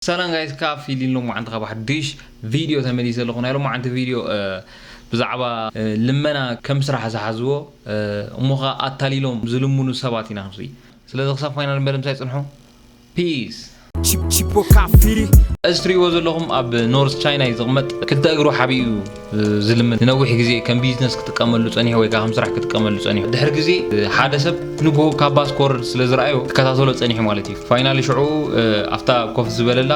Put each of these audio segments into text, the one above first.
ሰላም ጋይስ፣ ካብ ፊሊን ሎማዓንቲ ካብ ሓድሽ ቪድዮ ተመሊሰ ኣለኹ። ናይ ሎማዓንቲ ቪድዮ፣ እ፣ ብዛዕባ፣ እ፣ ልመና ከም ስራሕ ዝሓዝዎ፣ እ፣ እሞ ኸኣ ኣታሊሎም ዝልምኑ ሰባት ኢና ክንርኢ። ስለዚ ክሳብ ፋይናል በደምሳይ ጽንሑ። ፒስ። Chip- Chipo Kafiri. እዚ ትሪእዎ ዘለኹም ኣብ ኖርዝ ቻይና እዩ ዝቕመጥ። ክልተ እግሩ ሓቢኡ ዝልምን ንነዊሕ ግዜ ከም ቢዝነስ ክጥቀመሉ ጸኒሑ ወይ ከዓ ከም ስራሕ ክጥቀመሉ ጸኒሑ። ድሕሪ ግዜ ሓደ ሰብ ንግሆ ካብ ባስ ክወርድ ስለ ዝረኣዮ ክከታተሎ ጸኒሑ ማለት እዩ። ፋይናሊ ሽዑ ኣብታ ኮፍ ዝበለላ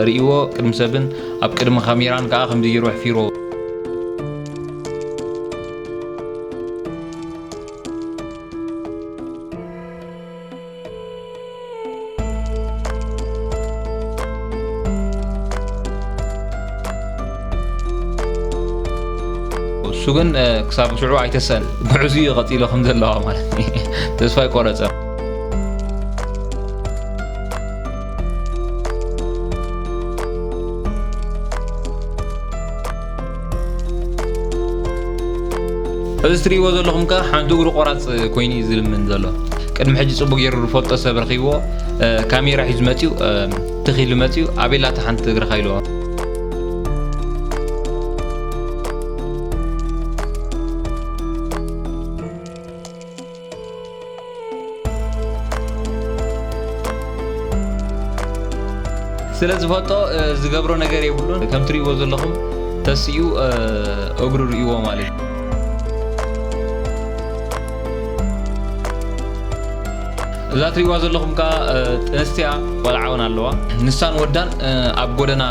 ርእይዎ ቅድሚ ሰብን ኣብ ቅድሚ ካሜራን ከዓ ከምዚ ገይሩ ኣሕፊርዎ። እሱ ግን ክሳብ ሽዑ ኣይተሰን ጉዕዙ እዩ ቀፂሎ ከም ዘለዋ ማለት እዩ። ተስፋ ኣይቆረፀን። እዚ ትሪእዎ ዘለኹም ከ ሓንቲ እግሩ ቆራፅ ኮይኑ እዩ ዝልምን ዘሎ። ቅድሚ ሕጂ ፅቡቅ ገይሩ ዝፈልጦ ሰብ ረኺብዎ ካሜራ ሒዙ መፅዩ ትኺሉ መፅዩ ኣቤላታ ሓንቲ እግርኻ ኢልዎ። ስለ ዝፈልጦ ዝገብሮ ነገር የብሉን። ከም ትሪእዎ ዘለኹም ተሲኡ እግሩ ርእይዎ ማለት እዩ። እዛ ትሪእዋ ዘለኹም ከዓ ጥንስቲያ ቆልዓ እውን ኣለዋ። ንሳን ወዳን ኣብ ጎደና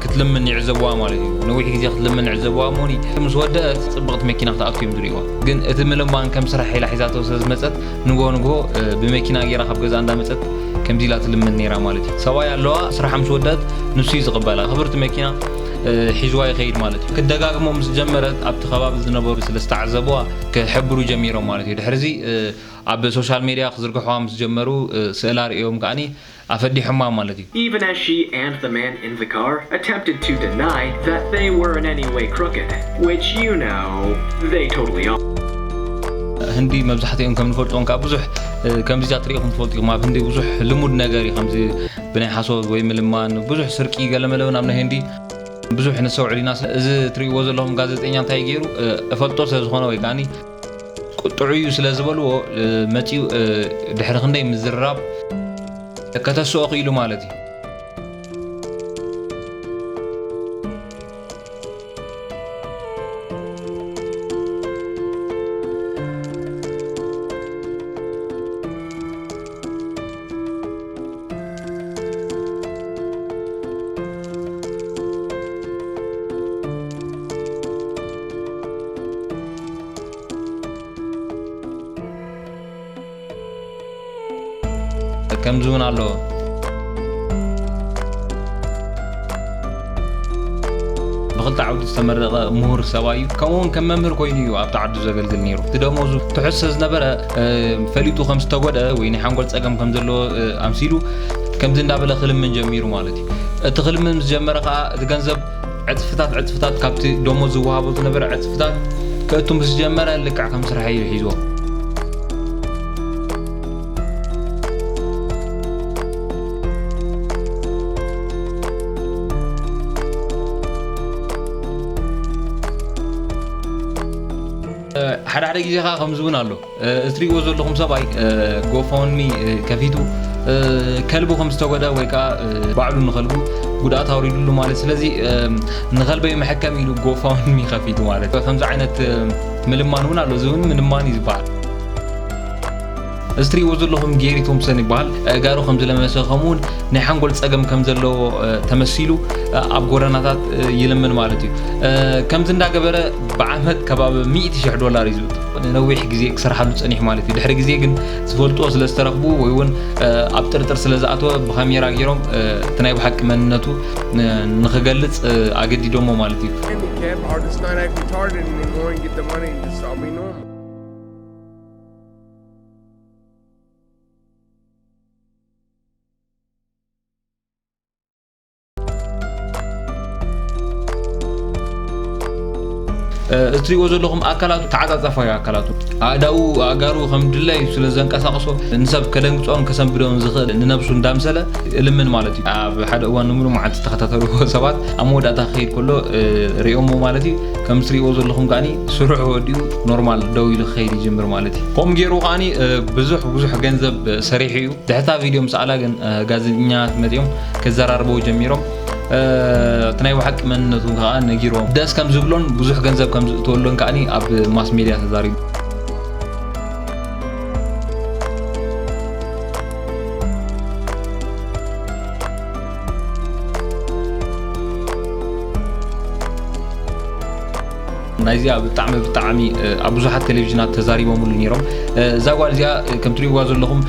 ክትልምን ይዕዘብዋ ማለት እዩ። ነዊሕ ግዜ ክትልምን ይዕዘብዋ እሞኒ ምስ ወደአት ፅብቕቲ መኪና ክትኣቱ እዮም ዝርእይዋ። ግን እቲ ምልማን ከም ስራሕ ኢላ ሒዛቶ ስለ ዝመፀት ንግሆ ንግሆ ብመኪና ገይራ ካብ ገዛ እንዳመፀት ከምዚ ኢላ ትልምን ነይራ ማለት እዩ። ሰብኣይ ኣለዋ፣ ስራሓ ምስ ወደአት ንሱ እዩ ዝቕበላ። ክብርቲ መኪና ሒዝዋ ይኸይድ ማለት እዩ። ክደጋግሞ ምስ ጀመረት ኣብቲ ከባቢ ዝነበሩ ስለ ዝተዓዘብዋ ክሕብሩ ጀሚሮም ማለት እዩ። ድሕርዚ ኣብ ሶሻል ሜድያ ክዝርግሕዋ ምስ ጀመሩ ስእላ ርእዮም ከዓኒ ኣፈዲሖማ ማለት እዩ። Even as she and the man in the car attempted to deny that they were in any way crooked, which you know they totally are. ህንዲ መብዛሕትኦም ከም ንፈልጦም ከዓ ብዙሕ ከምዚታት ሪኢኹም ትፈልጡ ኢኹም። ኣብ ህንዲ ብዙሕ ልሙድ ነገር እዩ ከምዚ ብናይ ሓሶት ወይ ምልማን ብዙሕ ስርቂ ገለመለ እውን ኣብ ናይ ህንዲ ብዙሕ ነስተውዕል ኢና። እዚ ትሪእዎ ዘለኹም ጋዜጠኛ እንታይ ገይሩ እፈልጦ ስለ ዝኾነ ወይ ከዓኒ ጥዑይ እዩ ስለ ዝበልዎ መፂኡ ድሕሪ ክንደይ ምዝርራብ ከተስኦ ክኢሉ ማለት እዩ። ከምዚ እውን ኣሎ። ብኽልተ ዓውዲ ዝተመረቐ ምሁር ሰብኣይ እዩ። ከምኡ እውን ከም መምህር ኮይኑ እዩ ኣብቲ ዓዱ ዘገልግል ነይሩ። እቲ ደሞዙ ትሑት ስለ ዝነበረ ፈሊጡ ከም ዝተጎድአ ወይ ናይ ሓንጎል ፀገም ከም ዘለዎ ኣምሲሉ ከምዚ እንዳበለ ክልምን ጀሚሩ ማለት እዩ። እቲ ክልምን ምስ ጀመረ ከዓ እቲ ገንዘብ ዕፅፍታት ዕፅፍታት ካብቲ ደሞዝ ዝወሃቦ ዝነበረ ዕፅፍታት ከእቱ ምስ ጀመረ ልክዕ ከም ስራሕ እዩ ሒዝዎ። ሓደ ሓደ ግዜ ከዓ ከምዚ እውን ኣሎ። እዚ ትሪእዎ ዘለኹም ሰብኣይ ጎፋውንሚ ከፊቱ ከልቡ ከም ዝተጎደ ወይ ከዓ ባዕሉ ንኸልቡ ጉድኣት ኣውሪዱሉ ማለት። ስለዚ ንኸልበይ መሐከም ኢሉ ጎፋውንሚ ከፊቱ ማለት ከምዚ ዓይነት ምልማን እውን ኣሎ። እዚ እውን ምልማን እዩ ዝበሃል። እዚ ትሪእዎ ዘለኹም ጌሪ ቶምሰን ይበሃል። ኣእጋሩ ከም ዝለመሰ ከምኡውን ናይ ሓንጎል ፀገም ከም ዘለዎ ተመሲሉ ኣብ ጎደናታት ይልምን ማለት እዩ። ከምዚ እንዳገበረ ብዓመት ከባቢ ሚእቲ ሽሕ ዶላር እዩ ዝእቱ። ንነዊሕ ግዜ ክሰርሓሉ ጸኒሑ ማለት እዩ። ድሕሪ ግዜ ግን ዝፈልጥዎ ስለ ዝተረኽቡ ወይ እውን ኣብ ጥርጥር ስለ ዝኣተወ ብካሜራ ገይሮም እቲ ናይ ብሓቂ መንነቱ ንኽገልጽ ኣገዲዶሞ ማለት እዩ። Handicap, artist not act retarded anymore and get the money and just all be normal. እትሪእዎ ዘለኹም ኣካላቱ ተዓጻጻፋ እዩ ኣካላቱ። ኣእዳዉ ኣእጋሩ ከም ድላዩ ስለ ዘንቀሳቕሶ ንሰብ ከደንግጾን ከሰንብዶን ዝኽእል ንነብሱ እንዳምሰለ እልምን ማለት እዩ። ኣብ ሓደ እዋን ንሙሉ መዓልቲ ዝተኸታተልዎ ሰባት ኣብ መወዳእታ ክኸይድ ከሎ ሪኦሞ ማለት እዩ። ከም እትሪእዎ ዘለኹም ከኣኒ ስርሑ ወዲኡ ኖርማል ደው ኢሉ ክኸይድ ይጅምር ማለት እዩ። ከምኡ ገይሩ ከኣኒ ብዙሕ ብዙሕ ገንዘብ ሰሪሑ እዩ። ድሕታ ቪድዮ ምስ ኣላ ግን ጋዜጠኛታት መጺኦም ከዘራርበው ጀሚሮም። እቲ ናይ ብሓቂ መንነቱ ከዓ ነጊሮም ደስ ከም ዝብሎን ብዙሕ ገንዘብ ከም ዝእትወሎን ከዓኒ ኣብ ማስ ሜድያ ተዛሪቡ። ናይዚኣ ብጣዕሚ ብጣዕሚ ኣብ ብዙሓት ቴሌቪዥናት ተዛሪቦምሉ ነይሮም። እዛ ጓል እዚኣ ከም ትሪእዋ ዘለኹም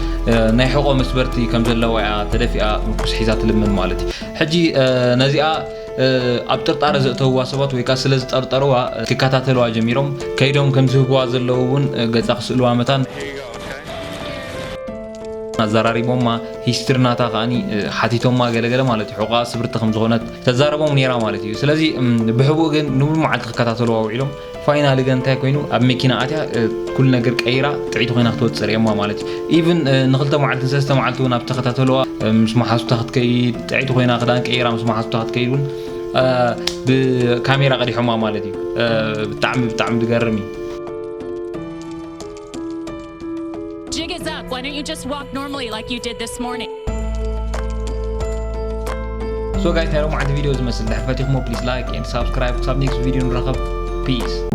ናይ ሕቆ መስበርቲ ከም ዘለዋ እያ ተደፊኣ ምርኩስ ሒዛ ትልምን ማለት እዩ። ሕጂ ነዚኣ ኣብ ጥርጣረ ዘእተውዋ ሰባት ወይ ከዓ ስለ ዝጠርጠርዋ ክከታተልዋ ጀሚሮም ከይዶም ከም ዝህብዋ ዘለዉ እውን ገጻ ክስእልዋ መታን ኣዘራሪቦማ ሂስትሪ ናታ ከዓኒ ሓቲቶማ ገለገለ ማለት እዩ። ሕቋ ስብርቲ ከም ዝኾነት ተዛረቦም ነይራ ማለት እዩ። ስለዚ ብሕቡእ ግን ንሙሉ መዓልቲ ክከታተልዋ ውዒሎም ፋይናሊ ግን እንታይ ኮይኑ ኣብ መኪና ኣትያ ኩሉ ነገር ቀይራ ጥዕይቲ ኮይና ክትወፅእ ርእዮማ ማለት እዩ። ኢቭን ንክልተ መዓልቲ ንሰለስተ መዓልቲ እውን ኣብ ተኸታተልዋ ምስ መሓዙታ ክትከይድ ጥዕይቲ ኮይና ክዳን ቀይራ ምስ መሓዙታ ክትከይድ እውን ብካሜራ ቀዲሖማ ማለት እዩ። ብጣዕሚ ብጣዕሚ ዝገርም እዩ። Jig is up. Why don't you just walk normally like you did this morning? So guys ናይ ሎማዓንቲ ቪድዮ ዝመስል ድሕር ፈቲኹሞ please like and subscribe ክሳብ next video ንራኸብ. Peace.